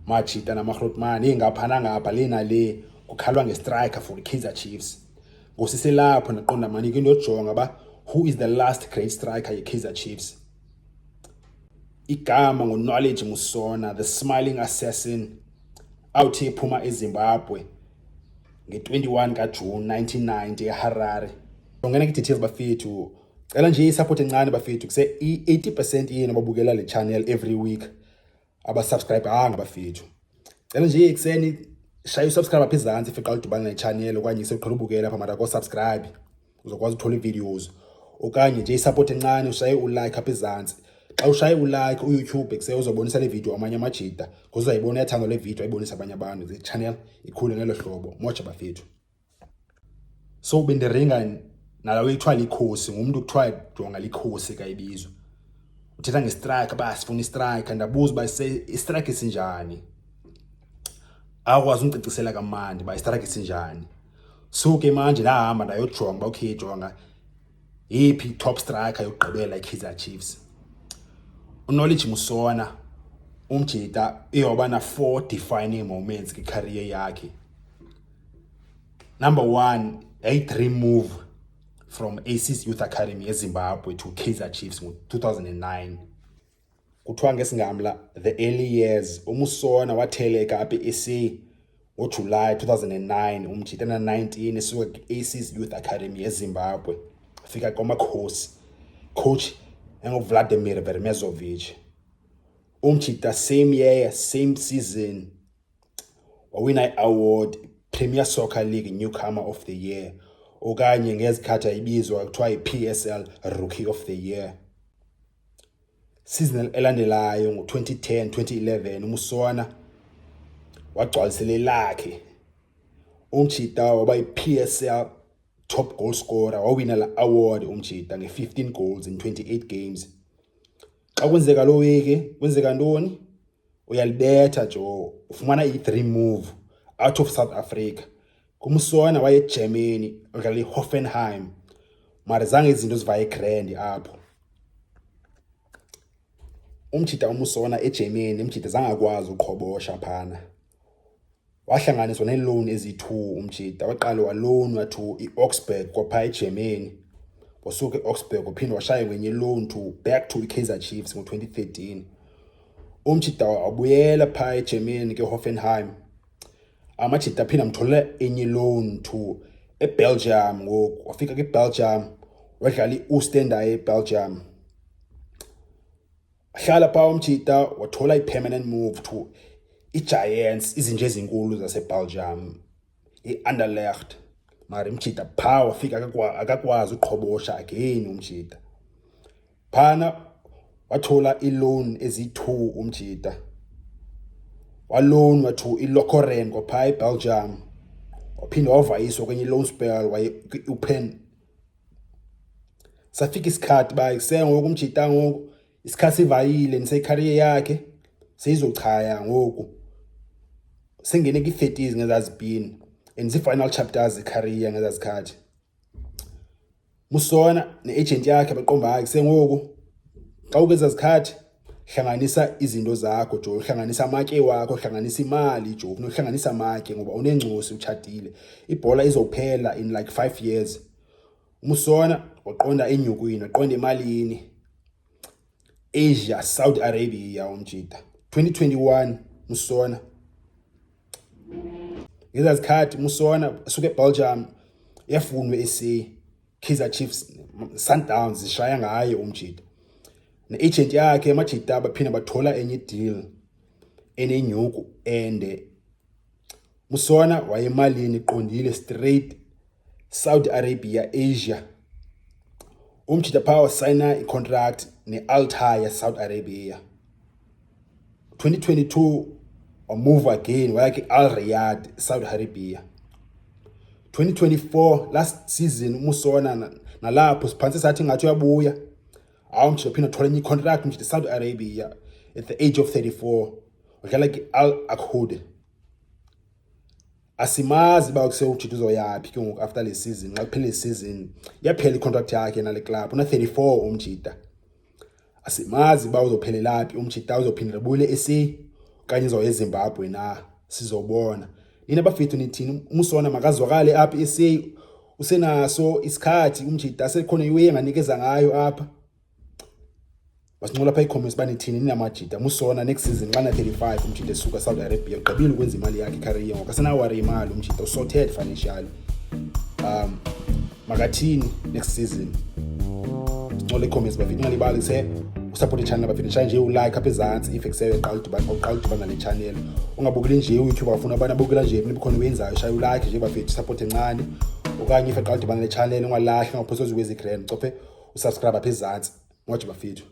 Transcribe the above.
Majita namagrootman ingapha nangapha le nale kukhalwa ngestriker for Kaizer Chiefs. Ngosiselapho ndaqonda mani into yojonga ba who is the last great striker ye-Kaizer Chiefs. Igama nguKnowledge Musona, the smiling assassin, awuthi ephuma eZimbabwe nge-21 kaJune 1990 eHarare. Ungena kwi-details bafethu. Cela nje i-support encane bafethu, kuse i-80% yenu ababukela le channel every week abasubscribe-anga bafethu. Cela nje ekuseni shaya usubscribe apha ezantsi if uqala udibana ne-channel okanye sewuqhela ubukela apha mara ko-subscribe uzokwazi uthola ii-videos, okanye nje i-support encane ushaye ulike apha ezantsi. Xa ushaye ulike, uYouTube kuse uzobonisa le video amanye amajita, ngozayibona iyathanda le video, ayibonisa abanye abantu, le channel ikhule ngelo hlobo. Moja bafethu. So bendiringa nalawo ekuthiwa likhosi, ngumntu kuthiwa jonga likhosi kayibizwa, uthetha ngestrike ba sifuna istrike. Ndabuza uba istrike esinjani, akwazi ungicacisela kamandi uba istrike esinjani. So ke manje ndahamba ndayojonga uba okay, jonga yiphi top striker yokugqibela iKaizer Chiefs. UKnowledge Musona umjita iyoba na four defining moments kwicareer yakhe. Number 1, a dream move from Aces Youth Academy eZimbabwe to Kaizer Chiefs ngo-2009. Kuthiwa ngesingamla the early years, uMusona watheleka apha e-SA ngoJuly 2009, umjita na-19, esuka ku-Aces Youth Academy eZimbabwe, fika kwaMakhosi, coach enguVladimir Vermezovic. Umjita same year, same season wawina i-award Premier Soccer League Newcomer of the Year, okanye ngezikhathi ayibizwa kuthiwa i-PSL Rookie of the Year. Season elandelayo ngo-2010 2011 uMusona wagcwalisele lakhe, umjita waba i-PSL top goal scorer, wawina la award umjita nge-15 goals in 28 games. Xa kwenzeka lo wiki kwenzeka ntoni? Uyalibetha jo, ufumana i-dream move out of South Africa. KuMusona waye eGermany, udlala iHoffenheim, mara zange izinto zivaye grand apho. Umjita uMusona eGermany, umjita zange akwazi uqhobosha phana, wahlanganiswa neeloan eziyi-2. Umjita waqala waloanwa to i-Augsburg kwapha eGermany, wasuka e-Augsburg waphinde washaya ngenye loan to back to i-Kaizer Chiefs ngo-2013. Umjita wabuyela phaa eGermany ke-Hoffenheim, amajita aphinda amtholela enye loan to eBelgium. Ngoku wafika kwiBelgium, wadlala i-Oostende eBelgium, hlala phaa umjita, wathola i-permanent move to i-Giants, izinja ezinkulu zaseBelgium, i-Anderlecht. Mara umjita phaa wafika akakwazi uqhobosha again. Umjita phana wathola i-loan eziyi-2. Umjita waloanwa to iLokeren kwaphaa eBelgium, waphinde wavayiswa kwenye i-loan spell waye kwi-Eupen. Safika isikhathi ba kusengoku umjita ngoku isikhathi sivayile nisecareer yakhe seyizochaya, ngoku sengene kwi-30s ngezazipini and zii-final chapters zecareer ngezazikhathi. Musona ne-agent yakhe baqomba hayi, kusengoku xa ukeza zikhathi hlanganisa izinto zakho jo, hlanganisa amatye wakho, hlanganisa imali jo, unohlanganisa amatye ngoba unengcosi, utshatile, ibhola izophela in like 5 years. Musona waqonda enyukwini, waqonda emalini, Asia, Saudi Arabia. Umjita 2021 Musona ngezazikhathi Musona suka eBelgium yafunwe eSA, Kaizer Chiefs, Sundowns zishaya ngaye umjita ne-agent yakhe. Amajita baphinda bathola enye deal enenyuku ende. Musona wayemalini iqondile straight Saudi Arabia, Asia. Umjita phaa wasayina icontract ne-Al Tayer, Saudi Arabia. 2022 wamove again waya kwi-Al Riyadh, Saudi Arabia. 2024, last season, uMusona nalapho siphantse sathi ngathi uyabuya. Hawu, umjita phinda wathola enye icontract umjita Saudi Arabia at the age of 34, udlala ki-Al Akhud. Asimazi uba kuse ujita uzoyaphi ke ngoku after le season. Xa kuphela le season iyaphela icontract yakhe nale club. Una-34 umjita, asimazi uba uzophelela phi umjita, uzophindela buyele SA Kanye izawuya eZimbabwe na, sizobona. Nina bafethu nithini? UMusona makazwakale apha eSA, usenaso isikhathi umjita, sekhona iwe enganikeza ngayo apha. Basincola pha ii-comments banithini ninamajita. Musona next season xa na-35 umjita esuka Saudi Arabia, ugqibile ukwenza imali yakhe, career ngoku asenawari imali, umjita usorted financially. Makathini next season? Sincola ii-comments bafethu, ungalibali se usupport i-channel bafethu, shaye nje ulike apha ezantsi if kusewe uqala udibana nale channel. Ungabukeli nje uYouTube, afuna abantu abukela nje nibe khona uyenzayo, shaya ulike nje bafethu, support encane. Okanye if eqala udibana nale channel, ungalahli, ungaphoswa ziwe ezi-grand, cophe usubscribe apha ezantsi. Ngoje bafethu.